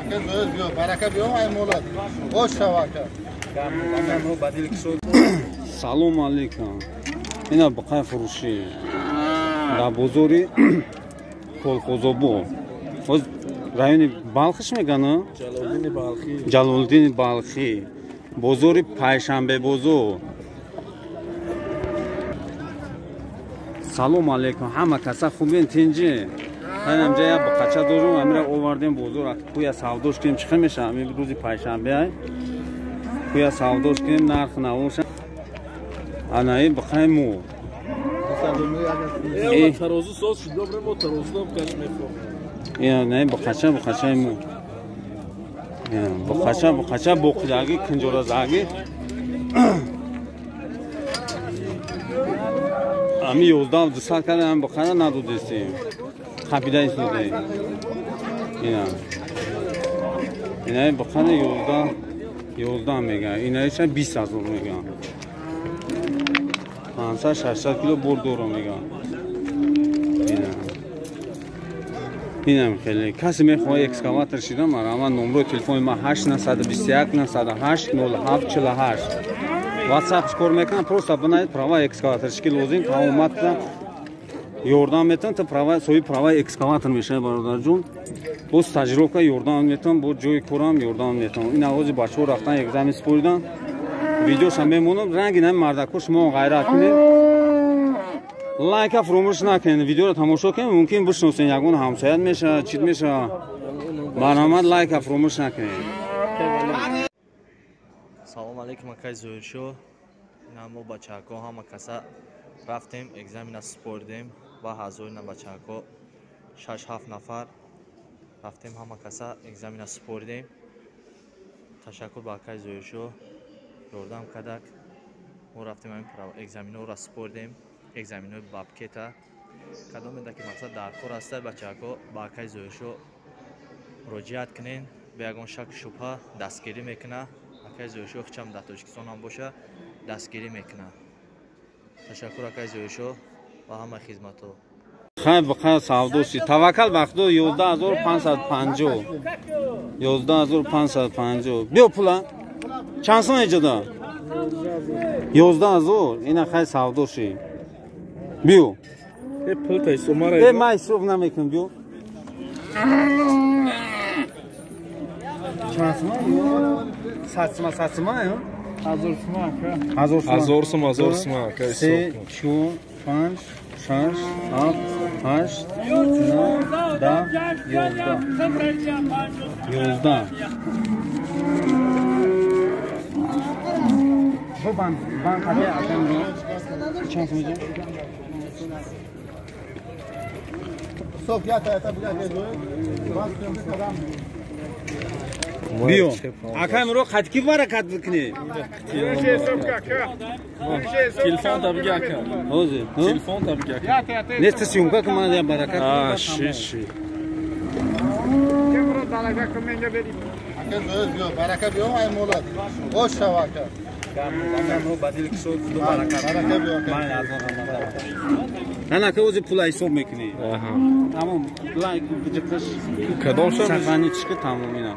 Барака биё, ай молад. Бош шава ака. Салом алейкум. Ина бақай фурӯшӣ дар бозори Колхозобод. Ҳоз райони Балхиш меган? Ҷалолиддини Балхӣ. Ҷалолиддини Балхӣ. Бозори Пайшанбе бозор. Салом алейкум. Ҳама каса хубен, тинҷи? Ҳаминҷа як бақача дорум, амира овардем бозор, куя савдош кунем, чӣ хел мешавад? Ҳамин рӯзи пайшанбе ай. Куя савдош кунем, нарх навоша. Анаи бақай мо. Тарозу соз шуд, добре, мо тарозу дам каш мефурӯхем. Ина бақача, бақачаи мо. Бақача, бақача боқидаги, кунҷоразаги. Ами 11 200 кардем, ами бақара надодистем. Қапида истодем. Ина. Ина бақара 11 меган. Инаиша 20 000 меган. 500-600 кило бор дора меган. Ина. Инам хеле. Касе мехоҳад экскаватор шида, марҳамат, номрои телефони ман 8 921 908 07 48. WhatsApp чикор мекунам? Просто бинавед, права экскаваторчики лозим, тамоматра ёрдам метавон, та права, соҳиби права экскаватор мешавад, бародарҷон. Бо стажировка ёрдам метавон, бо ҷои корам ёрдам метавон. Ин авози бачаҳо рафтан экзамен супоридан. Видеоша мемонам, ранги нами мардако шумо ғайрат кунед. Лайка фуромӯш накунед, видеоро тамошо кунед, мумкин бишносед, ягон ҳамсоят мешавад, чит мешавад. Марҳамат, лайка фуромӯш накунед. Салом алейкум, акай Зоҳиршо. Ина мо бачаҳако ҳама каса рафтем, экзамена супоридем ва ҳазорина бачаҳако шаш ҳафт нафар рафтем, ҳама каса экзамена супоридем. Ташаккур ба акай Зоҳиршо, ёрдам кардак. Мо рафтем, ҳамин экзаменоро супоридем, экзаменои бабкета. Кадомеда ки мақсад дар кор аста, бачаҳако, ба акай Зоҳиршо муроҷиат кунен, бе ягон шаку шубҳа дастгирӣ мекуна. Акай Зоҳиршо хичам дар Тоҷикистон ҳам боша, дастгирӣ мекуна. Ташаккур, акай Зоҳиршо, ва ҳамаи хизматҳо. Хай, бақай савдоши. Таваккал ба Худо, 11 550. 11 550. Биё пула. Чанд сом эҷода? 11 000. Ина хай савдоши. Биё. Э, пул та ҳисоб мара. Э, ман ҳисоб намекунам, биё. Чанд сом? 100 сом, 100 сом, ё? 1000 сум, ака. 1000 сом. 1000 сум, 1000 сум, ака, Се, ҳисоб кун. чор, панҷ, шаш, ҳафт, ҳашт, нӯҳ, 10, 11. 11. Бо банд, банд қади акам ро. Чанд сом иҷо? Стоп, я та это бля, Бас кадам. Биё. Акам ро қадки баракат бикунӣ. Телефон та биги, ака. Ҳозир. Телефон та биги, ака. Нест, съёмка ки ман я баракат. А, ши, ши. Ака Зоҳир, биё, барака биё, ай молад. Бош шава ака. Барака биё, ака. На, ка ози пула ҳисоб мекунӣ. Аҳа. Тамом, лайк биҷиқиш. Кадом шаб? Сахани чишки, тамом ина.